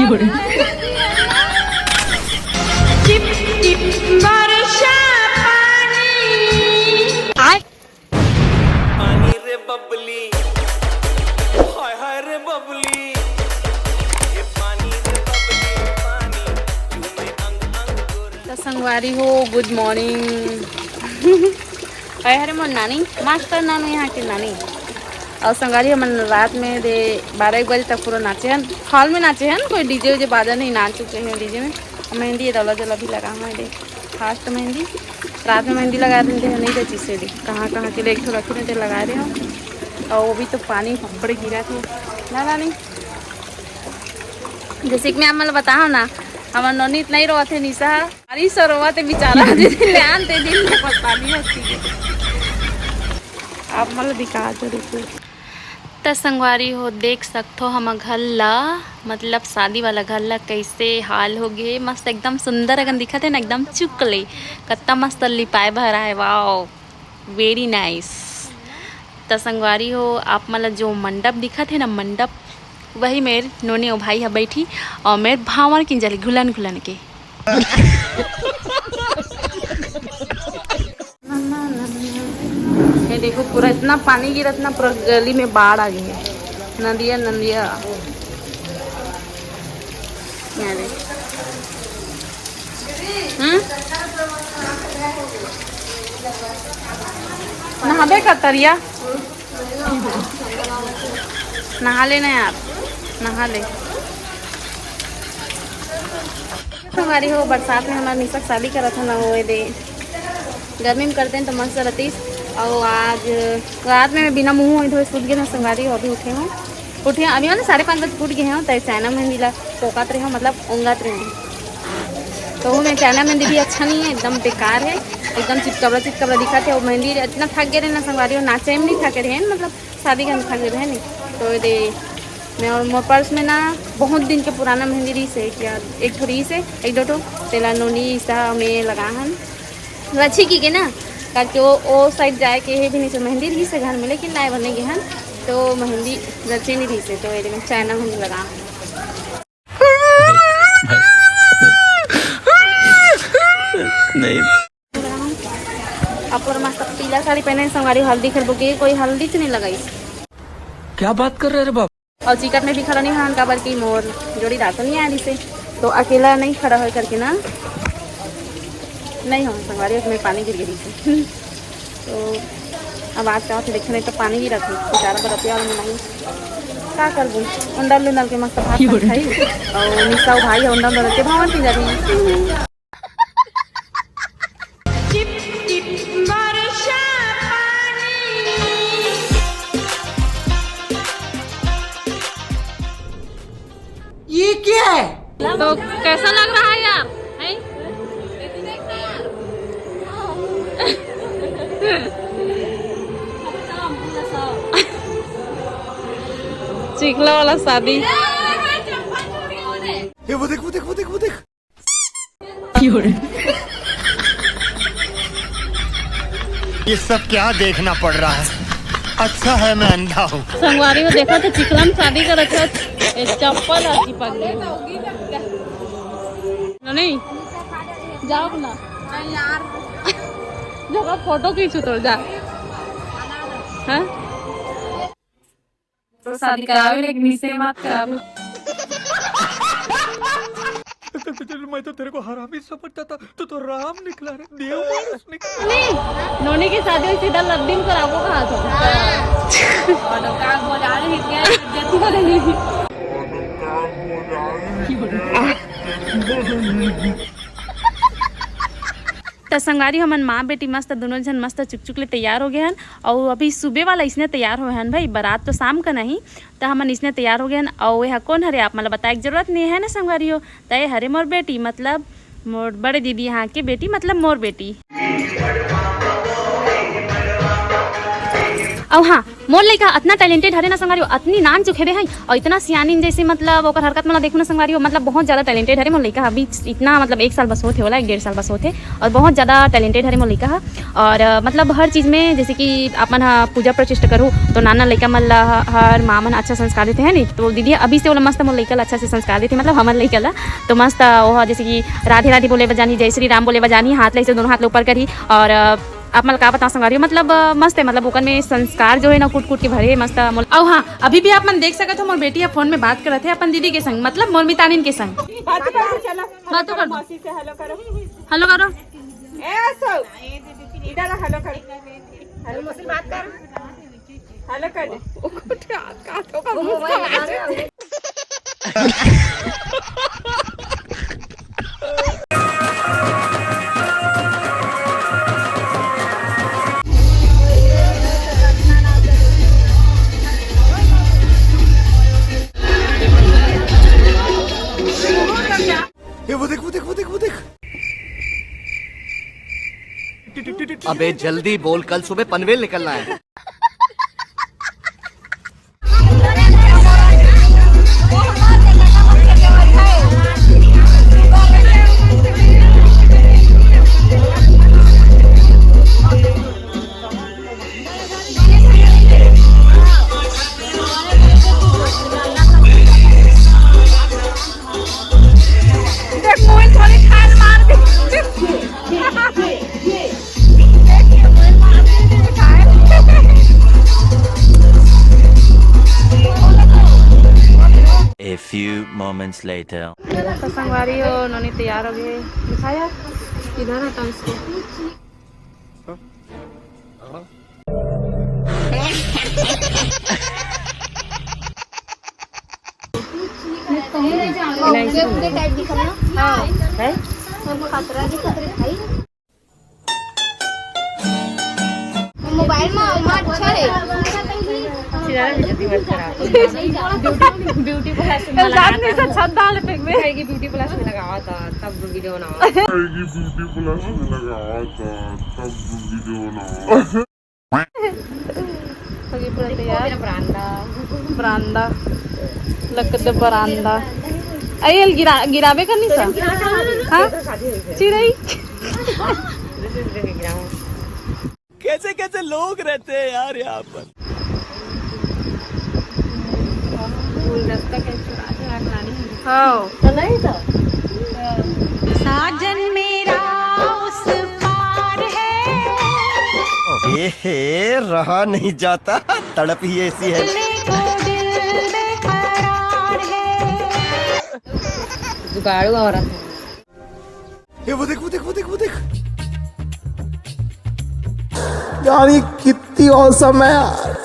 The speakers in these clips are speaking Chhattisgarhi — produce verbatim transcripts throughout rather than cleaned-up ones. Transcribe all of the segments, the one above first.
टिप टिप वर्षा पानी। तो संगवारी हो, गुड मॉर्निंग। अरे हरे मोर नानी, मास्टर नानू यहाँ के नानी। और संगवारी, हमन रात में दे बारह एक बजे तक पूरा नाचे हन, हॉल में नाचे हन, कोई डीजे उजे बाजा नहीं, नाच चुके हैं डीजे में। और मेहंदी ये डौला जला भी लगा हुआ है, देख। फास्ट मेहंदी, रात में मेहंदी लगा देते हैं, नहीं बची से देख, कहाँ कहाँ के लिए एक ठो रखे थे, लगा रहे हो। और वो भी तो पानी बड़े गिरा थे ना नानी। जैसे कि मैं आप मन ल बताहूँ ना, हमर नोनी इतना ही रोवत हे निशा, अरे सो रोवत हे बेचारा। जिस दिन ले आन ते दिन में पता नहीं होती है। आप मन ल दिखा दो, रुको। त संगवारी हो, देख सकथो हमर घर ला, मतलब शादी वाला घर ला, कैसे हाल हो गए। मस्त एकदम सुंदर अगन दिखत हे ना, एकदम चुकले, कत्ता मस्त लिपाए भरा है। Wow, very nice. त संगवारी हो, आप मन ला जो मंडप दिखत हे ना, मंडप, वही मेर नोनी अउ भाई ह बैठी और मेर भांवर किंजली घुलन घुलन के। ये देखो, पूरा इतना पानी गिरत ना, पूरा गली में बाढ़ आ गई है। नदिया, नदिया। ये देख। हम्म? नहाबे का तरिया? नहा लेना यार, नहा ले। संगवारी हो, बरसात में हमार निशा के शादी करत हे ना, वो दे गर्मी में करते हैं तो मस्त रहतीस। और आज रात में मैं बिना मुंह धोए सूत गए ना संगवारी हो, अभी उठे हूँ, उठे अभी मतलब साढ़े पाँच बजे उठ गए हूँ, तो चाइना मेहंदी ला पोकात रहे हूँ, मतलब ओंगात रहे हूँ। तो वो मैं चाइना मेहंदी भी अच्छा नहीं है, एकदम बेकार है, एकदम चिपकबरा चिपकबरा दिखत है। वो मेहंदी इतना थक गए रहे ना संगवारी हो, नाचे में नहीं थके रहे, मतलब शादी के हम थक गए रहे नहीं। तो ये दे मैं और मोर पर्स में ना बहुत दिन के पुराना मेहंदी रही से, क्या एक ठो रही से, एक दो ठो, तेला नोनी इसा में लगा हन। रची की के ना, करके वो, वो साइड जाए के हे भी नहीं से मेहंदी रही से घर में, लेकिन लाए बने गए हन, तो मेहंदी रचे नहीं रही से, तो ये दे मैं चाइना मेहंदी लगा हन। नहीं। अब पूरा मस्त पीला साड़ी पहने संगवारी, हल्दी खेलबो के, कोई हल्दी से नहीं लगाई। क्या बात कर रहे रे बाप? और चिकट में भी खड़ा नहीं हन, काबर कि मोर जोड़ीदार तो नहीं आए रहिसे, तो अकेला नहीं खड़ा होए करके ना, नहीं हो संगवारी, उसमें पानी गिर गिरी से। तो अब आज का फिर देखे नहीं तो पानी गिरा था बेचारा बरतिया वाला में नहीं, का करबो, उंडल उंडल के मस्त भात खाई। और निशा भाई है उंडल उंडल के भवन की जा रही। टिप टिप वर्षा पानी। ये क्या है? तो कैसा लग रहा है यार, हैं? चिखला वाला शादी। ये वो देख, वो देख, वो देख, वो देख। ये सब क्या देखना पड़ रहा है? अच्छा है मैं अंधा हूँ। संगवारी हो, देखा तो चिखला में शादी करत हे, ए चप्पल ह चिपक गई। नहीं, जाओ ना। जगह फोटो खींचो तो जा। हाँ? तो शादी करावे, लेकिन इसे मत करावे। मैं तो तेरे को हरामी समझता था, तू तो राम निकला रे, देव मानुष निकला। नहीं, नोनी की शादी हुई सीधा लद्दी में कराबो कहा था। और का बोला रही, क्या इज्जत हो रही। त संगवारी, हमन माँ बेटी मस्त, दोनों झन मस्त चुकचुक ले तैयार हो गए हन। और अभी सुबह वाला इसने तैयार होए हन भाई, बारात तो शाम का नहीं, त हमन इसने तैयार हो गए हन। और वह कौन हरे, आप मतलब बताए के जरूरत नहीं है ना संगवारी हो, त ये हरे मोर बेटी, मतलब मोर बड़े दीदी यहाँ के बेटी, मतलब मोर बेटी। अउ हाँ, मोर लइका अतना talented हरे ना संगवारी हो, अतनी नान चुक हेबे है, अउ इतना सियानिन जैसे, मतलब, ओकर हरकत मन ला देखहू ना संगवारी हो, मतलब, बहुत ज्यादा talented हरे मोर लइका। अभी इतना, मतलब, एक साल बस होत हे ओला, एक डेढ़ साल बस होत हे, अउ बहुत ज्यादा talented हरे मोर लइका ह। अउ, अ, मतलब, हर चीज में, जैसे कि आप मन ह पूजा प्रतिष्ठा करहू, तो नान नान लइका मन ला ह-, हर माँ मन अच्छा संस्कार देथे, है नी? तो दीदी अभी से ओला मस्त मोर लइका ला अच्छा से संस्कार देथे, मतलब, हमर लइका ला। तो मस्त, अ, ओह, जैसे कि राधे राधे बोले बर जानही, जय श्री राम बोले बर जानही, हाथ ला ऐसे दोनों हाथ ला ऊपर करही, अउ, अ, आप मन ला का बताओ संगवारी हो, मतलब, अ, मस्त है, मतलब, ओकर में संस्कार जो है ना, कूट कूट के भरे, मस्त, अ, मोल-, अउ हाँ, अभी भी आप मन देख सकत हो, मोर बेटी ह फोन में बात करत हे अपन दीदी के संग, मतलब, मोर मितानिन के संग। बात करो, चलो। बात करो। मौसी से हेलो करो। हेलो करो। ए, असो। इधर आ, हेलो करो। हेलो, मौसी बात कर। हेलो कर दे। ये वो देख, वो देख, वो देख, वो देख। अबे जल्दी बोल, कल सुबह पनवेल निकलना है। देख, मोहन थोड़ी खाल मार दे। A few moments later. तो संगवारी हो, नोनी तैयार हो गए। दिखाया किधर है तो इसको। टाइप दिखा ना। हाँ। है? खतरा नहीं, खतरे भाई। मोबाइल में, में अच्छा है। चिराग भी जल्दी मत करा। ब्यूटी, ब्यूटी प्लस में लगा। जात नहीं से छत डाल फेंक में। कहेगी ब्यूटी प्लस में लगावा था, तब वीडियो बनावा। कहेगी ब्यूटी प्लस में लगावा था, तब वीडियो बनावा। होगी पूरा तैयार। बरांदा। बरांदा। लकद बरांदा। अरे, गिरा-, गिराबे करनी सा? हाँ? चिरई। कैसे कैसे लोग रहते हैं यार यहाँ पर। गुलदस्ता के चुरा चुरा के लानी है। हाँ। तो नहीं तो। साजन मेरा उस पार है। ए हे, रहा नहीं जाता, तड़प ही ऐसी है। दिल को दिल बेकरार है। जुगाड़ू औरत है। ये वो देख, वो देख, वो देख, वो देख। यार, ये कितनी औसम है यार।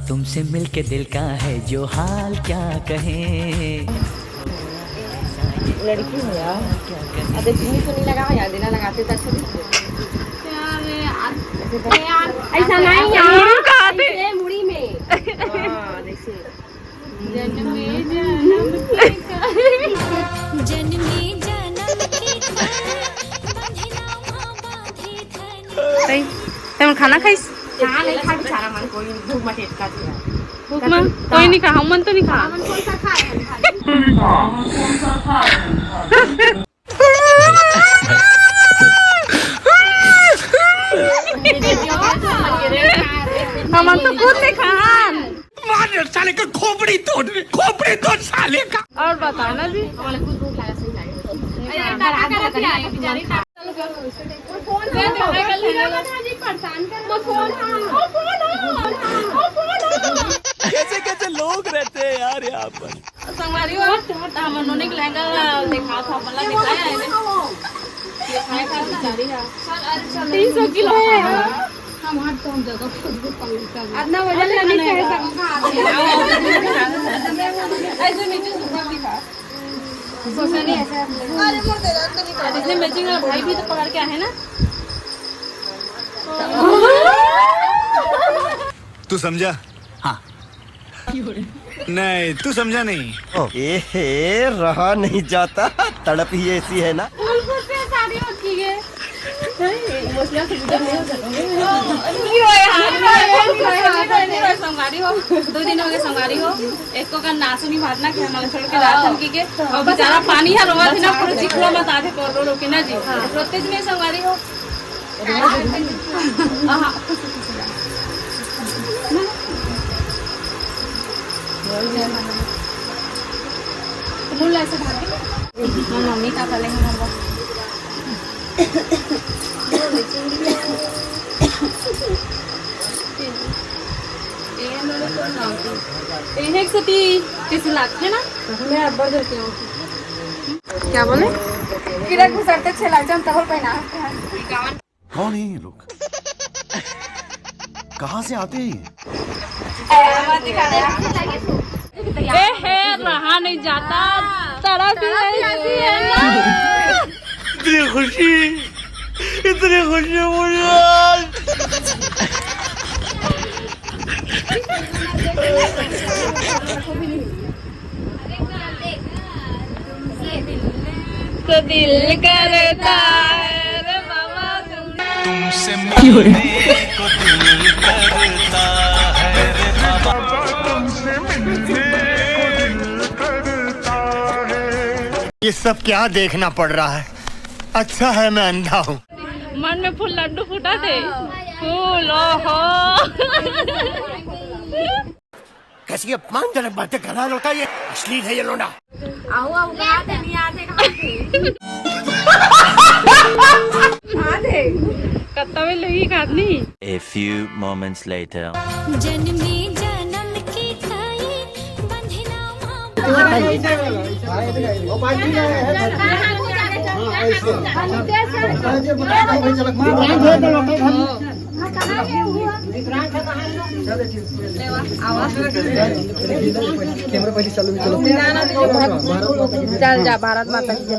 तुमसे मिलके दिल का है जो हाल क्या कहें। लड़की हूँ यार। अब इतनी तो नहीं लगाओ यार, बिना लगाते तो अच्छा दिखते। यार, यार, ऐसा नहीं यार। मुड़ी कहाँ पे? ऐसे मुड़ी में। हाँ, जैसे। जन्मे जन्म के जन्मे जन्म के बंधना बांधे धन। सही। तुम खाना खाइस? हाँ, नहीं खा बेचारा मन, कोई भूख मत इतना थी। भूख में कोई नहीं खा, हम मन तो नहीं खा। हम कौन सा खाए, हम खाए। हमन तो खुद नहीं खान। मार साले का खोपड़ी तोड़, खोपड़ी तोड़ साले का। और बताओ ना जी। कैसे कैसे लोग रहते हैं यार यहाँ पर। संगवारी हो, त हमर नोनी के लहंगा ला देखा था, हमन ला दिखाया है ने। दिखाया था बेचारी हा। तीन सौ किलो है। हम हाथ तो हम जगह खुद को पकड़ कर। इतना वजन ला नहीं सहे सकता। ऐसे नीचे से ऊपर दिखा। सोचा नहीं ऐसे। अरे मोर दे दो, तो नहीं पकड़। इसने मैचिंग वाला भाई भी तो पकड़ के आए हैं ना। तू समझा? हाँ। नहीं, तू समझा नहीं। ए हे, रहा नहीं जाता, तड़प ही ऐसी है ना। फूल खुद से शादी मत कीजिए। इमोशनल से गुजर नहीं हो सकते। नहीं रोए, हाँ, नहीं रोए, नहीं रोए। संगवारी हो, दो दिन हो गए संगवारी हो, एको का नासो नहीं भातना कि हमला छोड़ के जात हन कि के। और बेचारा पानी हर रोवत है ना, पूरा चिखला मत आधे को रो रो के ना जी। रोते जी में संगवारी हो। हाँ। मुल्ला ऐसे भाग के। मम्मी का कले हैं हम। तेने एक सती कैसे लागथे ना? मैं अब्बर घर के हूँ। क्या बोले? किरा घुसरते छेला चम तहल पहना। कौन है ये लोग? कहाँ से आते हैं ये? ए, हे, रहा नहीं जाता, तड़प ही ऐसी है ना। इतनी खुशी, इतनी खुशी मुझे आज। तो दिल करता है रे बाबा तुम। तुमसे मिलने को दिल करता है रे बाबा। ये सब क्या देखना पड़ रहा है? अच्छा है मैं अंधा हूँ। मन में फूल लड्डू फूटा थे। फूल, ओहो। कैसी अपमानजनक बातें कर रहा है लड़का, ये अश्लील है ये लोंडा। आओ, आओ, कहाँ थे? नहीं आते, कहाँ थे? कहाँ थे? कत्ता में लगी खात नहीं। A few moments later. जन्मे जन्म के कई बंधना माँ। कैमरा पहले चालू भी करो। चल जा, भारत माता की जय।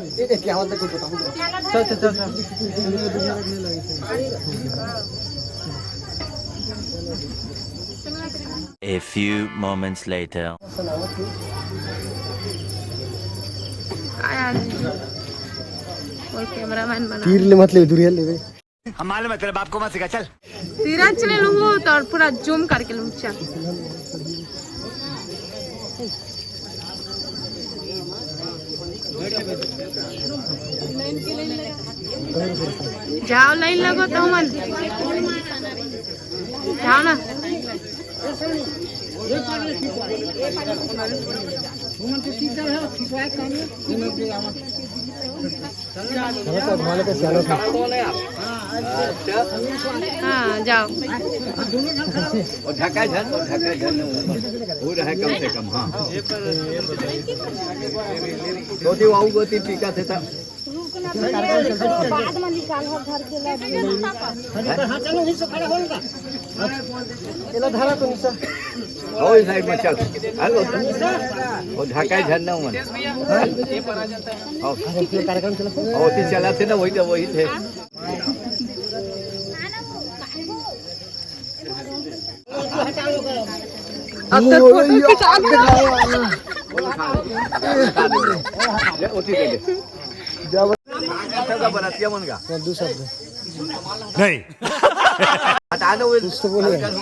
चल, चल, चल, चल। A few moments later. आया जी। और कैमरामैन बना। तीर ले मत ले, दूरिया ले बे। हम मालूम है तेरे बाप को मत सिखा, चल। तीरा चले लूंगो तो और पूरा जूम करके लूंगो, चल। जाओ लाइन लगो तो मन। जाओ ना। चलो तो घुमा लेते, चलो तो। हाँ, जाओ। और ढका झन, और ढका झन, वो रहे कम से कम, हाँ। तो दी वाऊ गोती टीका थे तब। रुकना पड़ेगा, बाद में निकाल हो घर के लड्डू। हाँ, चलो, वहीं से खड़ा होगा। एला धरा तो निशा। ओ, इस साइड में चल। हेलो। ओ, ढकाई झरना हुआ। हाँ? ओ, कार्यक्रम चला। ओ, ती चला थे ना, वही थे, वही थे। अब तक फोटो खिंचा लिया। ये ओटी दे दे। अच्छा, बरतिया मन का। दू शब्द। नहीं। हटा दो, कुछ तो बोलो यार।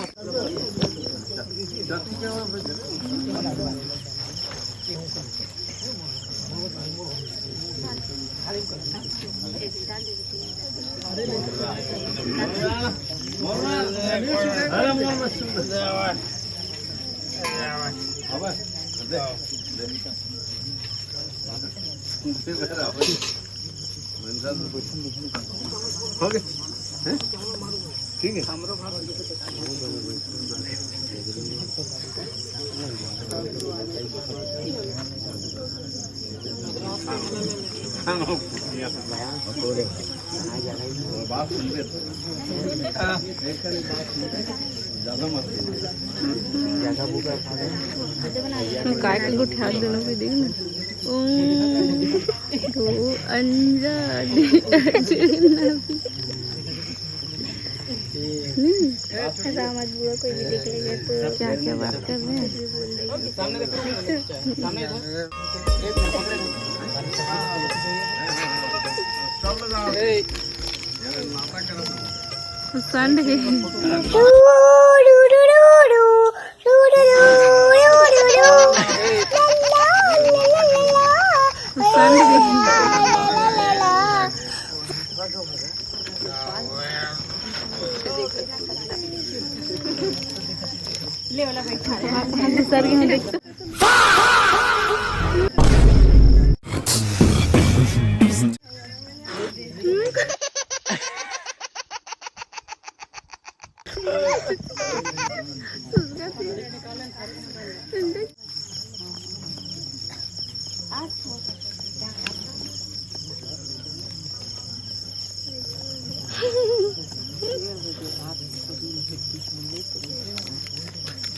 काय के गोठियात दोनों के देख ना। ओ, दो अंजा दे अजनबी। नहीं। ऐसा मत बोलो, कोई भी देख लेगा तो। क्या, क्या बात कर रहे हैं? संड है। ले वाला बैठा है। सर के देख तो।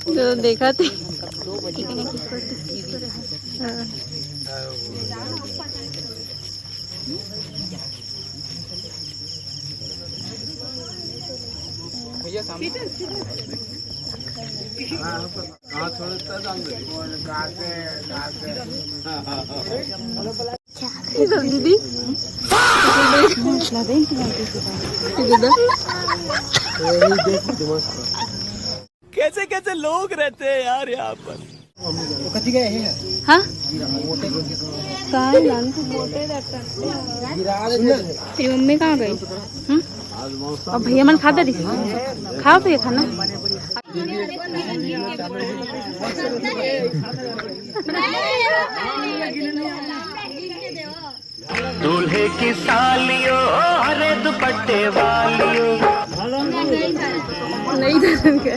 तो देखा थे। हाँ। भैया सामने। दीदी। कैसे कैसे लोग रहते हैं यार यहाँ पर। हाँ? कहाँ है नानू? तेरी मम्मी कहाँ गई? हम्म? और भैया मन खाता दिख, खाओ भैया खाना। दूल्हे की सालियों, अरे दुपट्टे वालियों। नहीं धरूंगा।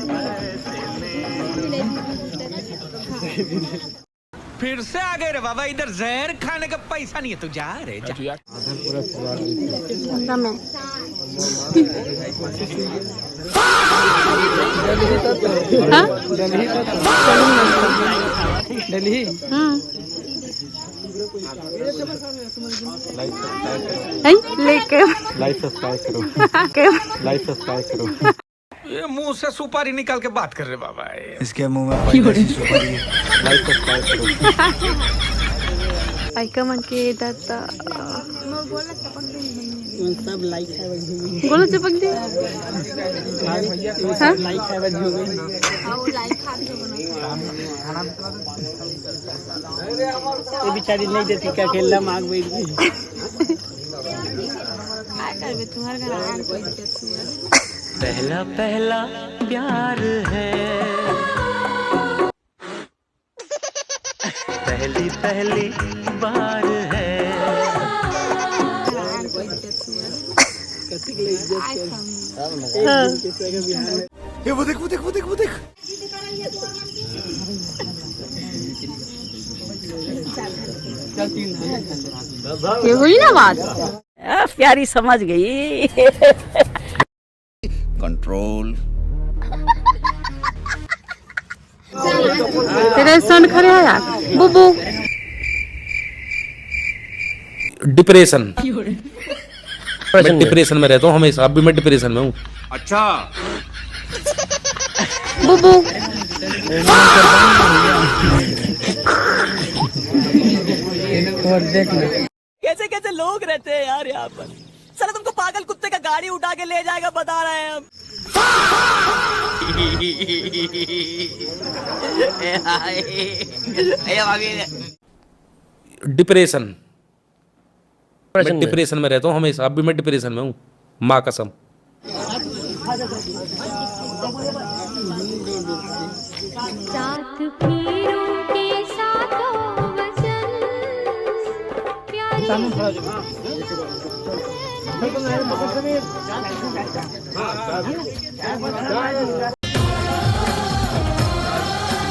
फिर से आ गए रे बाबा, इधर जहर खाने का पैसा नहीं है, तू जा रे, जा। मैं। हाँ? दिल्ली। हम्म। हैं? लेके। लाइव सब्सक्राइब करो। के? लाइव सब्सक्राइब करो। ये मुंह से सुपारी निकाल के बात कर रहे बाबा, ये। इसके मुंह में पहले से सुपारी है। लाइव सब्सक्राइब करो। आइका मन के दाता। सब लाइक है बस। गोलू चिपक दे। हाँ? लाइक है बस। ये बेचारी नहीं देती, क्या खेलना मांग बैठ गई। पहला पहला प्यार है, पहली पहली बार है। हाँ। ये वो देख, वो देख, वो देख, वो देख। ये हुई ना बात। आ, प्यारी समझ गई। कंट्रोल। तेरे सन खड़े हो यार, बुबू। डिप्रेशन। मैं डिप्रेशन में रहता हूँ हमेशा, अभी मैं डिप्रेशन में हूँ। अच्छा। बुबू। और देख ना। कैसे कैसे लोग रहते हैं यार यहाँ पर। साला तुमको पागल कुत्ते का गाड़ी उठा के ले जाएगा, बता रहे हैं हम। डिप्रेशन। मैं डिप्रेशन में रहता हूँ हमेशा, अभी मैं डिप्रेशन में हूँ, माँ कसम। सात पीरों के सातों वचन प्यारे।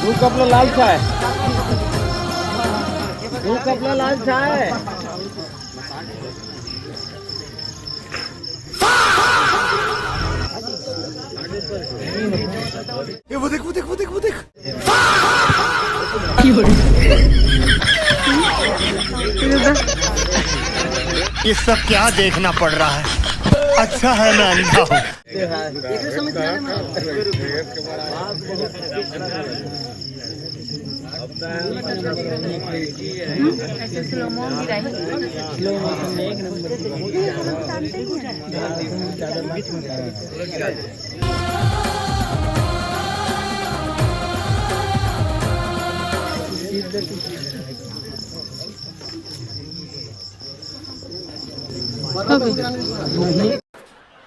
दू कप ला लाल चाय, दू कप ला लाल चाय। ये वो देख, वो देख, वो देख, वो देख। ये सब क्या देखना पड़ रहा है? अच्छा है मैं अंधा हूँ।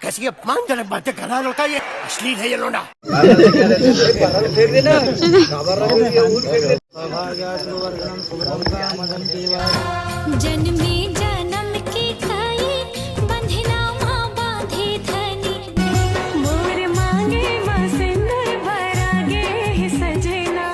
ऐसी अपमानजनक बातें कर रहा है लड़का, ये अश्लील है ये लोंडा। जनमे जनम के कई बंधना मा बांधे धनी। मोर मांगे मा सिंदूर भरा गे हे सजना।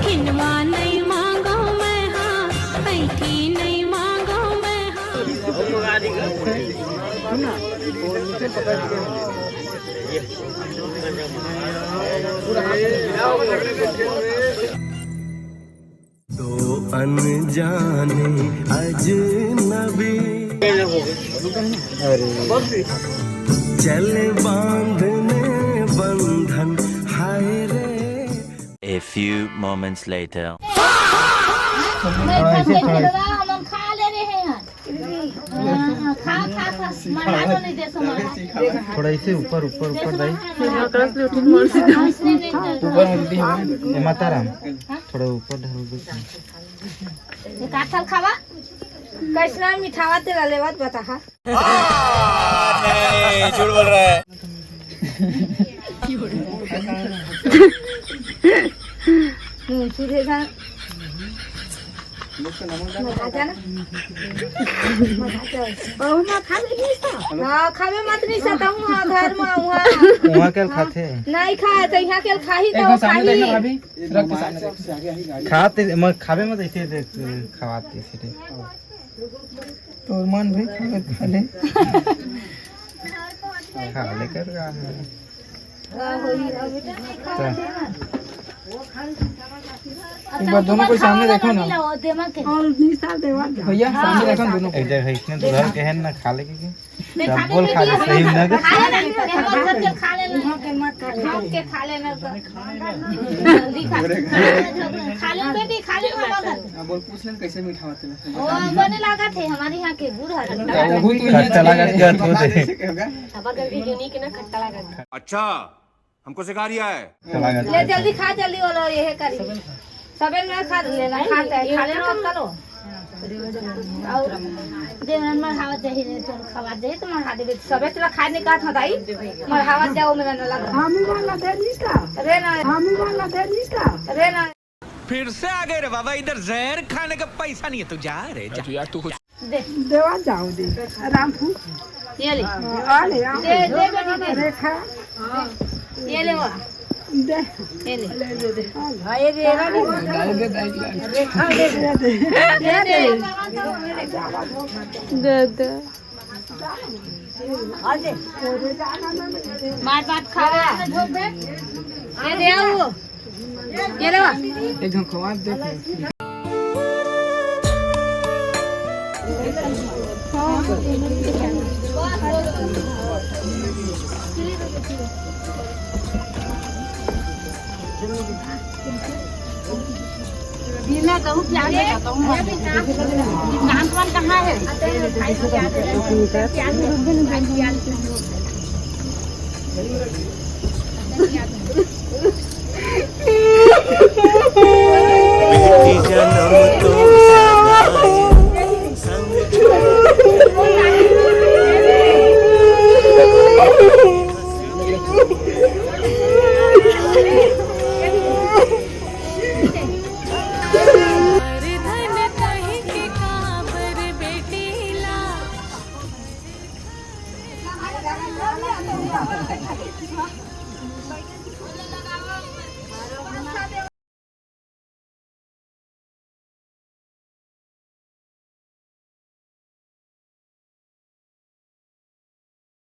किनवा नहीं मांगो मैं हाँ, पैठी नहीं मांगो मैं हाँ। दो अनजाने अजनबी, अरे। चले बांधने बंधन, हाय रे। A few moments later. बैठन के थोड़ा ढेरवा हमन खा ले रहे हैं। हाँ, खा, खा, खा। मढ़ा तो नहीं दे सो मढ़ा। थोड़ा इसे ऊपर, ऊपर, ऊपर दाई। हाँ, इसने नहीं दे। ऊपर में दीदी, ये माता राम। थोड़ा ऊपर ढाल दो। एक आठल खावा। कैसना मिठावा तेला लेवत बताहा। नहीं, झूठ बोल रहा है। मुंह सुधे जा। मजा ना। मजा जा। बहु मा खाबे नहीं सा। हाँ, खाबे मत नहीं सा, तहूँ हाँ, घर मा हुआ। वहाँ के खाथे। नहीं खा, तो यहाँ के खाही, तो एकदम सामने खाही। देखना भाभी, रख के सामने देख। खाते, म-, खाबे मत ऐसे देख, खवाते ऐसे देख। तोर मन भाई खा ले, खा ले। खा ले कर रहा है। एक बार दोनों को सामने देखो ना। भैया, सामने देखो ना दोनों को। एक जगह इसने तो घर के है ना, खा ले के। सब बोल खा ले, सही में ना। खा ले ना, खा ले ना। खा ले ना, जल्दी खा। खा ले बेटी, खा ले ना। हाँ, बोल, पूछ लेन कैसे मीठा होते हैं। ओ, बने लागत है हमारे यहाँ के बूढ़ा। खट्टा लागत है, तो दे। खबर करके यूनिक ना खट्टा लागत। अच्छा, हमको सिखा रिया है। ले जल्दी खा, जल्दी वाला ये है करी। सबे ना खा लेना, खा ले, खा लेना मत करो। और जे मन मन खावत जाही रे, चल खावा जाही तो मन खा देबे। सबे चला खाए नहीं कहत हताई, मढ़ावत जाओ, मेरा न लगा। हामी वाला दे निका। अरे ना। हामी वाला दे निका। अरे ना। फिर से आ गए रे बाबा, इधर जहर खाने का पैसा नहीं है तो जा रे, जा। दे। देवा जाओ दे। रामपुर। ये ले। हाँ, आ ले, आ दे, ले। दे बेटी, दे। रेखा। ये ले वा। दे। ये ले। हाँ, ये दे। रेखा दे। दे दे। दे दे। दे दे। मार बात खावा। ये दे आओ। ये लो। एक झन खवा दे। बिना कहूँ प्याज लगाता हूँ। प्याज कौन कहाँ है?